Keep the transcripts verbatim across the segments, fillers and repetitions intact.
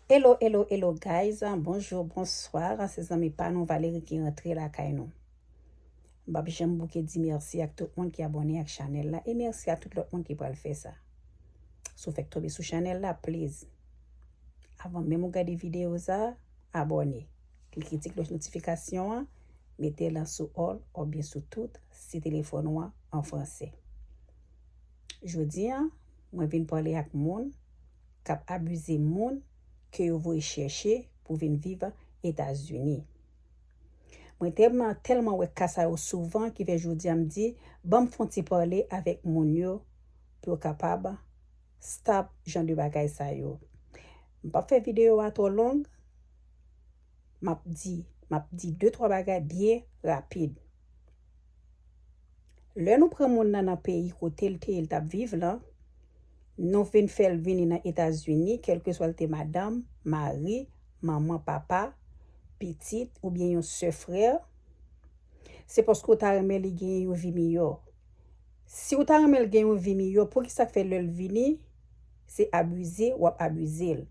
Hello, hello, hello guys. Bonjou, bonswa. Se zanmi pa nou Valerie ki rantre lakay nou. M p ap janm bouke di mèsi ak tout moun ki abòne ak chanèl la e mèsi ak tout lòt moun ki pral fè sa. Si w fèk tonbe sou chanèl la, please, avan menm ou gade videyo sa, abòne. Klike ti klòch notifikasyon an, mete l sou all oubyen sou tout si telefòn ou an an fransè. Jodi a, mwen vin pale ak moun k ap abize moun ke yo voye chèche pou vin viv Etazini. Mwen tèlman, tèlman wè ka sa yo souvan ki fè jodi a m di, ban m fè yon ti pale avèk moun yo pou yo kapab stop jan de bagay sa yo. M p ap fè videyo a twò long, m ap di, m ap di de twa bagay byen rapid. Lè nou pran moun nan nan peyi kote l te ye l t ap viv lan, nou vin fè l vini nan Etazini, kèlkeswa l te madanm, mari, manman, papa, pitit oubyen yon sè, frè, se paske w ta renmen li genyen yon vi miyò. Si w ta renmen l gen yon vi miyò, poukisa k fè lè l vini, se abize w ap abize l?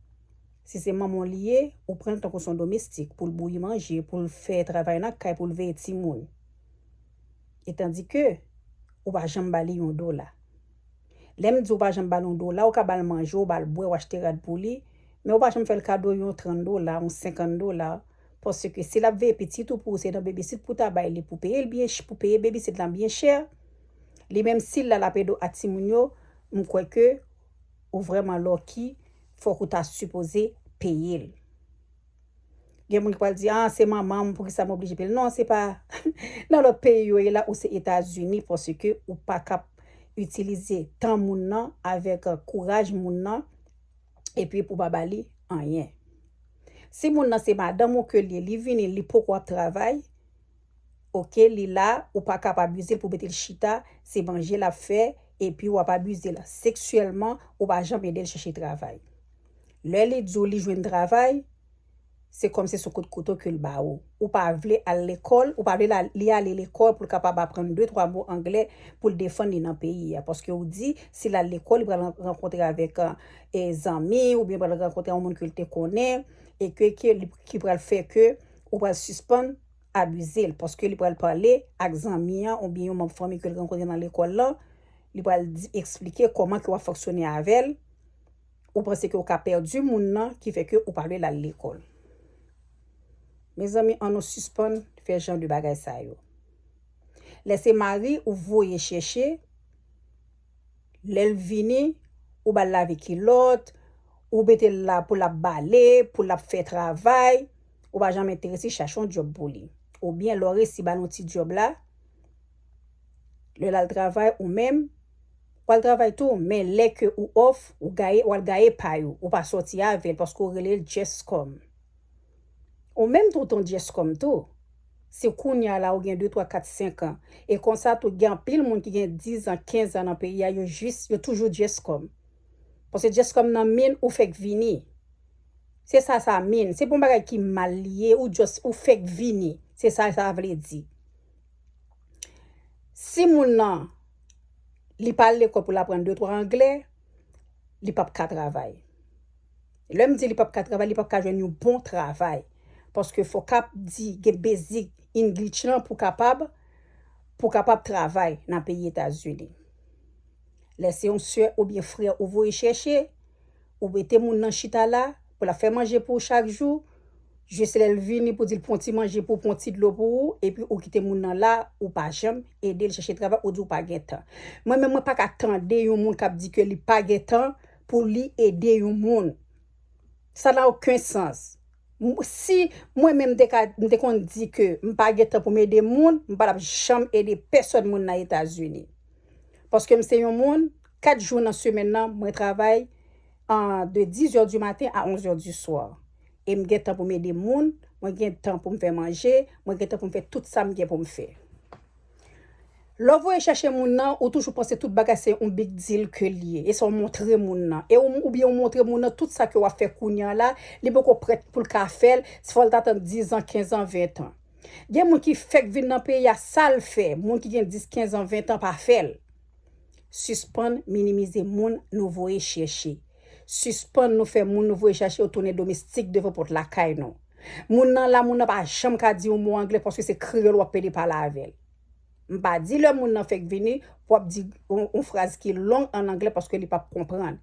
Si se manman w li ye, ou pran l tankou se yon domestik pou l bouyi manje, pou l fè travay nan kay, pou l veye timoun. Etandike ou pa janm ba li yon dola. Lè m di ou pa janm ba l yon dola, ou ka ba l manje, ou ba l bwè, ou achte rad pou li, men ou pa janm fè l kado yon trant dola, yon senkant dola, paske si l ap veye pitit ou pou ou, se nan babysit pou w ta bay li, pou peye l byen ch-, pou peye babysit lan byen chè, li menm si l la l ap ede w ak timoun yo, m kwè ke ou vrèman lucky, fòk ou ta sipoze peye l. Gen moun ki pral di, "Ah, se manman m, poukisa m oblije peye l?" Non, se pa nan lòt peyi yo ye la ou se Etazini, paske ou pa kap itilize tan moun nan avèk, euh, kouraj moun nan, epi pou pa ba li anyen. Si moun nan se madanm ou ke l ye, li vini, li poko ap travay, oke, li la, ou pa kap abize l pou mete l chita, se manje l ap fè, epi w ap abize l seksyèlman, ou pa janm ede l chèche travay. Lè li di w li jwenn travay, se kòmsi se kout kouto ke l ba ou. Ou pa vle al lekòl, ou pa vle la, li ale lekòl pou l kapab aprann de twa mo anglè pou l defann li nan peyi a. Paske ou di, si l al lekòl, li pral ran-, rankontre avèk, e, zanmi, oubyen pral rankontre yon moun ke l te konnen, e ke, ke li, ki pral fè ke ou pral sispann abize l, paske li pral pale ak zanmi an oubyen yon manm fanmi ke l rankontre nan lekòl lan, li pral di, eksplike kòman ke w ap fonksyone avè l, ou panse ke w ka pèdi moun nan, ki fè ke ou pa vle l al lekòl. Mezanmi, ann nou sispann fè jan de bagay sa yo. Lè se mari ou voye chèche, lè l vini, ou ba l lave kilòt, ou mete l la pou l ap bale, pou l ap fè travay, ou pa janm enterese chache yon djòb pou li. Oubyen lè w resi ba l yon ti djòb la, lè l al travay ou menm, w al travay tou, men lè ke ou off, ou gaye, w al gaye pay ou, ou pa sòti avè l paske w rele l Jescom. Ou menm tou w t on Jescom tou. Se kounye a la ou gen de, twa, kat, senk an. E konsa tou gen anpil moun ki gen diz an, kenz an nan peyi a, yo jis, yo toujou Jescom. Paske Jescom nan min ou fèk vini. Se sa sa min. Se pa yon bagay ki mal li ye, ou just, ou fèk vini. Se sa sa vle di. Si moun nan, li pa al lekòl pou l aprann de twa anglè, li p ap ka travay. Lè m di li p ap ka travay, li p ap ka jwenn yon bon travay. Paske fòk ap di gen basic English lan pou kapab, pou kapab travay nan peyi Etazini. Lè se yon sè oubyen frè ou voye chèche, ou mete moun nan chita la, pou l ap fè manje pou ou chak jou, jis lè l vini pou di l pran ti manje pou ou, pran ti dlo pou ou, epi ou kite moun nan la, ou pa janm ede l chèche travay, ou di ou pa gen tan. Mwen menm, mwen pa ka tande yon moun k ap di ke li pa gen tan pou li ede yon moun. Sa n'a aucun sens. M-, si mwen menm m te ka, m te konn di ke m pa gen tan pou m ede moun, m pa t ap janm ede pèsòn moun nan Etazini. Paske m se yon moun, kat jou nan semèn nan, mwen travay an, de dix heures du matin à onze heures du soir. E m gen tan pou m ede moun, mwen gen tan pou m fè manje, mwen gen tan pou m fè tout sa m gen pou m fè. Lè w voye chèche moun nan, ou toujou panse tout bagay se yon big deal ke l ye. E sa w montre moun nan. E ou, oubyen ou montre moun nan tout sa ke w ap fè kounye a la, li poko prèt pou l ka fè l, fò l t atann diz an, kenz an, ven an. Gen moun ki fèk vin nan peyi a, sa l fè, moun ki gen dis, kenz an, ven an pa fè l. Sispann minimize moun nou voye chèche. Sispann nou fè moun nou voye chache yo tounen domestik devan pòt lakay nou. Moun nan la, moun nan pa janm ka di yon mo anglè paske se kreyòl w ap pede pale avè l. M pa di lè moun nan fèk vini pou w ap di yon, yon fraz ki long an anglè paske li p ap konprann.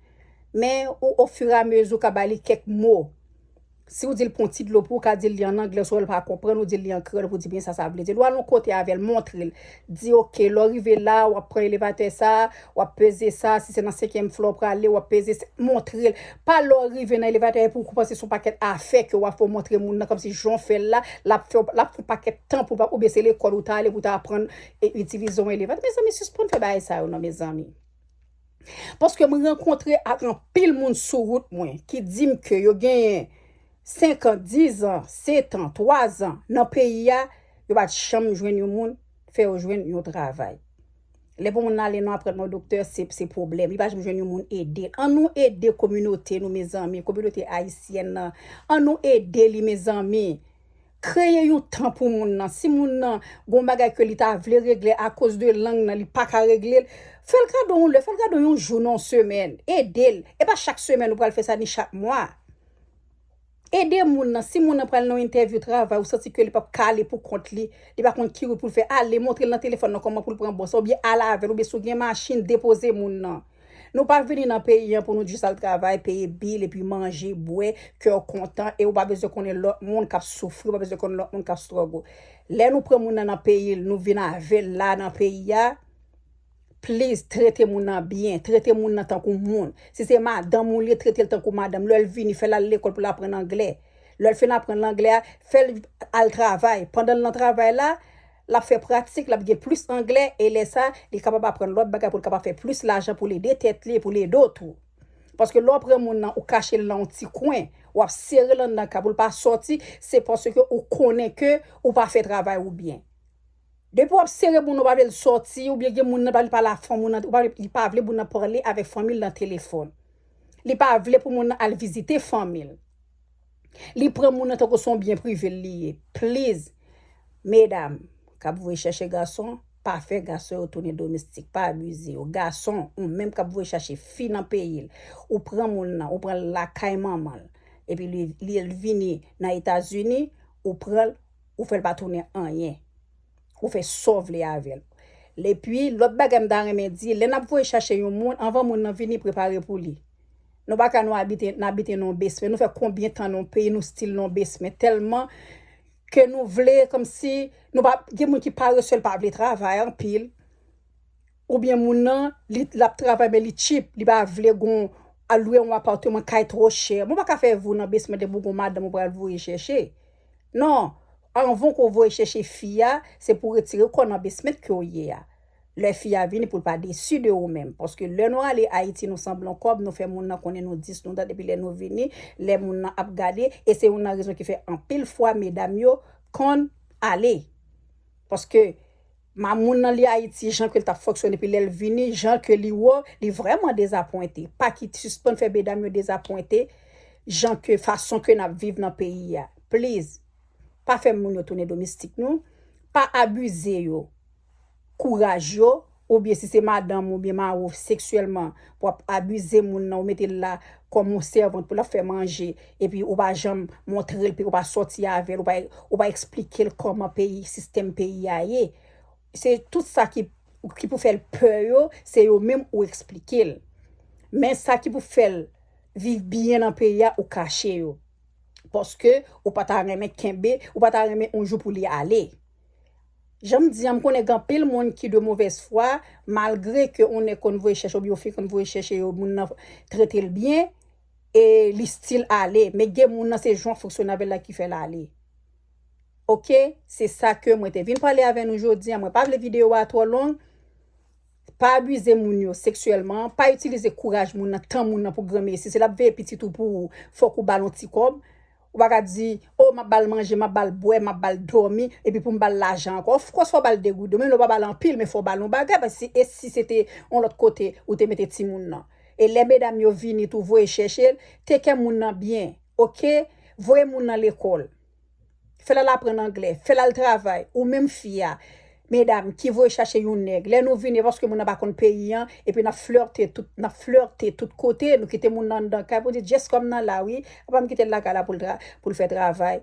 Men ou, ofiramezi, w ka ba li kèk mo. Si w di l pran ti dlo pou ou, ka di l li an anglè, si w wè l pa konprann, ou di l li an kreyòl pou w di byen sa sa vle di. Lè w al yon kote avè l, montre l. Di, oke, lè w rive la, w ap pran elevatè sa, w ap peze sa, si se nan senkyèm flò w prale, w ap peze, montre l. Pa lè w rive nan elevatè epi w kòmanse se yon pakèt afè ke w ap fè, w montre moun nan kòmsi jan w fè l la, l ap fè, l ap fè yon pakèt tan pou l pa, oubyen se lekòl ou ta ale pou w ta aprann e itilize yon elevatè. Mezanmi, sispann fè bagay sa yo non, mezanmi. Paske mwen rankontre ak anpil moun sou wout mwen ki di m ke yo genyen senk an, diz an, sèt an, twa zan nan peyi a, yo pa t janm jwenn yon moun fè yo jwenn yon travay. Lè pou moun nan ale nan aprann yon doktè, se, se pwoblèm. Li pa janm jwenn yon moun ede l. An nou ede kominote nou, mezanmi, kominote ayisyèn nan. An nou ede li, mezanmi. Kreye yon tan pou moun nan. Si moun nan gon bagay ke li ta vle regle akoz de lang nan, li pa ka regle l, fè l kado yon lè, fè l kado yon jou nan yon semèn. Ede l. E pa chak semèn ou pral fè sa, ni chak mwa. Ede moun nan. Si moun nan pral nan yon entèvyou travay, ou santi ke li p ap ka ale pou kont li, li pa konn ki wout pou l fè, ale montre l nan telefòn nan kòman pou l pran bòs la, oubyen al avè l, oubyen si w gen machin, depoze moun nan. Nou pa vini nan peyi an pou nou jis al travay, peye bil, epi manje, bwè, kè w kontan, e ou pa bezwen konnen lòt moun k ap soufri, ou pa bezwen konnen lòt moun k ap struggle. Lè nou pran moun nan nan peyi l, nou vin avè l la nan peyi a, please, trete moun nan byen, trete moun nan tankou moun. Si se madanm ou li ye, trete l tankou madanm. Lè l vini, fè l al lekòl pou l aprann anglè. Lè l fin aprann anglè a, fè l al travay. Pandan l nan travay la, l ap fè pratik, l ap gen plis anglè, e lè sa, li kapab aprann lòt bagay pou l kapab fè plis lajan pou l ede tèt li e pou l ede w tou. Paske lè w pran moun nan, ou kache l nan yon ti kwen, w ap sere l anndan kay pou l pa sòti, se paske ou konnen ke ou pa fè travay ou byen. Depi w ap sere moun nan, ou pa vle l sòti, oubyen gen moun nan, li pa la fanmi nan, ou pa, li pa vle moun nan pale avèk fanmi l nan telefòn. Li pa vle pou moun nan al vizite fanmi l. Li pran moun nan tankou se yon byen prive l li ye. Please, medam k ap voye chèche gason, pa fè gason yo tounen domestik, pa abize yo. Gason, ou menm k ap voye chèche fi nan peyi l, ou pran moun nan, ou pran l lakay manman l, epi li, li, li vini nan Etazini, ou pran l, ou fè l pa tounen anyen. Ou fè sa w vle avè l. Epi, lòt bagay m ta renmen di, lè n ap voye chache yon moun, anvan moun nan vini, prepare pou li. Nou pa ka nou abite, n abite nan yon basement. Nou fè konbyen tan nan yon peyi, nou still nan yon basement. Tèlman ke nou vle, kòmsi, nou pa, gen moun ki parese, l pa vle travay anpil. Oubyen moun nan, li, l ap travay, men li cheap, li pa vle gon, al lwe yon apatman, kay twò chè. Mwen pa ka fè vi w nan basement depi w gon madanm ou pral voye chèche. Non, anvan ke w voye chèche fi a, se pou w retire kò w nan basement ke w ye a. Lè fi a vini pou l pa desi de ou menm. Paske lè nou ale Ayiti, nou sanble yon kòb, nou fè moun nan konnen nou dis, nou dat, epi lè nou vini, lè moun nan ap gade, e se youn nan rezon ki fè anpil fwa medam yo konn ale. Paske ma moun nan li Ayiti, jan ke l t ap fonksyone, epi lè l vini, jan ke li wè w, li vrèman dezapwente. Pa kite, sispann fè medam yo dezapwente, jan ke, fason ke n ap viv nan peyi a. Please, pa fè moun yo tounen domestik nou. Pa abize yo. Kouraj yo, oubyen si se madanm ou oubyen mari w seksyèlman, pou ap abize moun nan, ou mete l la kòm yon sèvant pou l ap fè manje, epi ou pa janm montre l, epi ou pa sòti avè l, ou pa, ou pa eksplike l kòman peyi, sistèm peyi a ye. Se tout sa ki, ki pou fè l pè yo, se yo menm ou eksplike l. Men sa ki pou fè l viv byen nan peyi a, ou kache yo. Paske ou pa ta renmen kenbe, ou pa ta renmen yon jou pou li ale. Jan m di an, m konnen gen anpil moun ki de mauvaise foi, malgre ke yon nèg konn voye chèche oubyen yon fi konn voye chèche yo, moun nan trete l byen, e li still ale. Men gen moun nan se jan w fonksyone avè l la ki fè l ale. Oke? Se sa ke mwen te vin pale avè nou jodi an. Mwen pa vle videyo a twò long. Pa abize moun yo seksyèlman. Pa itilize kouraj moun nan, tan moun nan pou granmesi. Se l ap veye pitit ou pou ou, fòk ou ba l yon ti kòb. Ou pa ka di, o, m ap ba l manje, m ap ba l bwè, m ap ba l dòmi, epi pou m ba l lajan ankò. Of course, fò w ba l de goud. Menm lè w pa ba l anpil, men fò w ba l yon bagay. Paske e si se te yon lòt kote ou te mete timoun nan? E lè medam yo vini tou voye chèche l, take care moun nan byen, oke? Voye moun nan lekòl. Fè l al aprann anglè, fè l al travay, ou menm fi a. medam, ki voye chache yon nèg. Lè nou vini, paske moun nan pa konn peyi an, epi n ap flète tout, n ap flète tout kote, nou kite moun nan anndan kay pou di, "Jess, kòm nan la, wi, apa m kite l lakay la pou l tra- pou l fè travay."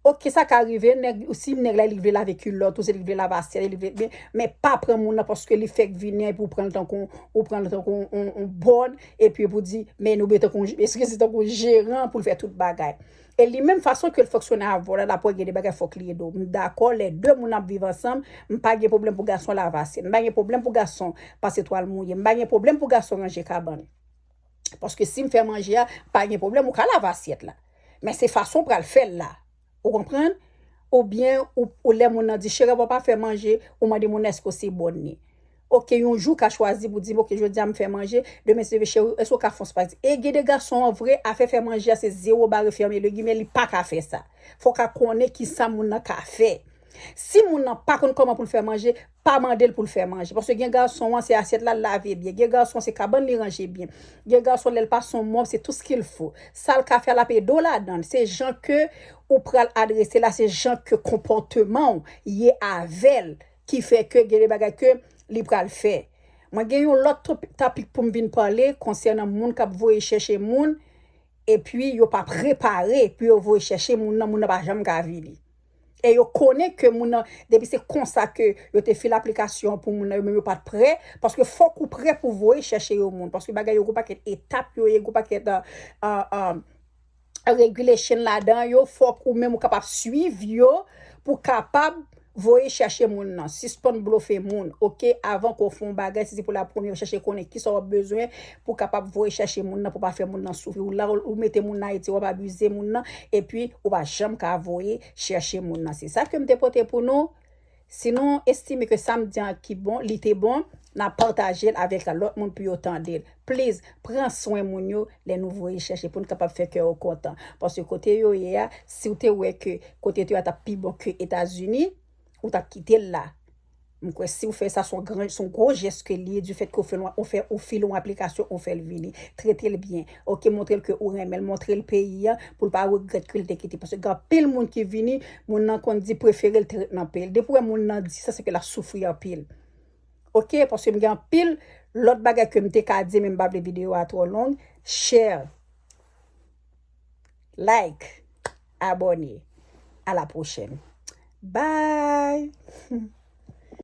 Ok, sa ka rive, nèg, si nèg la, li vle lave kilòt, ou se li vle lave asyèt, li vle, men, men pa pran moun nan paske li fèk vini, epi ou pran l tankou, ou pran l tankou yon, yon bòn, epi pou di, men nou byen tankou, eskize, tankou jeran pou l fè tout bagay. E li menm fason ke l fonksyone avè w la, l ap wè gen de bagay fòk li ede w. M dakò, lè de moun ap viv ansanm, m pa gen pwoblèm pou gason lave asyèt. M pa gen pwoblèm pou gason pase twal mouye. M pa gen pwoblèm pou gason ranje kabann. Paske si m fè manje a, pa gen pwoblèm, ou ka lave asyèt la. Men se fason w pral fè l la. Ou konprann? Oubyen, ou, ou lè moun nan di, "Cheri, w pa fè manje," ou mande moun nan, "Èske w se bòn li?" Ok, yon jou w ka chwazi pou di, "Ok, jodi a m fè manje, demen se leve, cheri, èske w ka fè yon spaghetti?" E gen de gason an vre, afè fè manje a se zewo bare fèmen legim, men li pa ka fè sa. Fò w ka konnen ki sa moun nan ka fè. Si moun nan pa konn kòman pou l fè manje, pa mande l pou l fè manje. Paske gen gason an, se asyèt la l lave byen. Gen gason, se kabann li ranje byen. Gen gason, lè l pase yon mòp, se tout ce qu'il faut. Sa l ka fè a, l ap ede w ladan l. Se jan ke ou pral adrese la, se jan ke konpòteman w ye avè l ki fè ke gen de bagay ke li pral fè. Mwen gen yon lòt top- topic pou m vin pale konsènan moun k ap voye chèche moun, epi yo pa prepare pou yo voye chèche moun nan, moun nan pa janm ka vini. E yo konnen ke moun nan, depi se konsa ke yo te fil aplikasyon pou moun nan, yo menm yo pa t prè, paske fòk ou prè pou voye chèche yo moun, paske bagay yo gon pakèt etap yo ye, gon pakèt, uh, uh, uh, regulation ladan yo, fòk ou menm ou kapab swiv yo pou kapab voye chèche moun nan. Sispann blofe moun, ok? Avan ke w fè yon bagay, si se pou la premye, chèche konnen kisa w ap bezwen pou kapab voye chèche moun nan, pou pa fè moun nan soufri. Ou la, ou mete moun nan Ayiti, w ap abize moun nan, epi ou pa janm ka voye chèche moun nan. Se sa ke m te pote pou nou. Si nou estime ke sa m di an ki bon, li te bon, n a pataje l avèk lòt moun pou yo tande l. Please, pran swen moun yo lè nou voye chèche pou n kapab fè kè yo kontan. Paske kote yo ye a, si w te wè ke kote yo te ye a t ap pi bon ke Etazini, ou t ap kite l la. M kwè si w fè sa, se yon gran, se yon gwo jès ke li ye, du fait ke w fè, ou fè, ou file yon aplikasyon, ou fè l vini. Trete l byen. Ok, montre l ke ou renmen l, montre l peyi an, pou l pa regrèt ke l te kite. Paske gen anpil moun ki vini, moun nan konn di prefere l te ret nan peyi l. Depi w wè moun nan di sa, se ke l ap soufri anpil. Ok, paske m gen anpil lòt bagay ke m te ka di, men m pa vle videyo a twò long. Share, like, abòne. À la prochaine. Bye!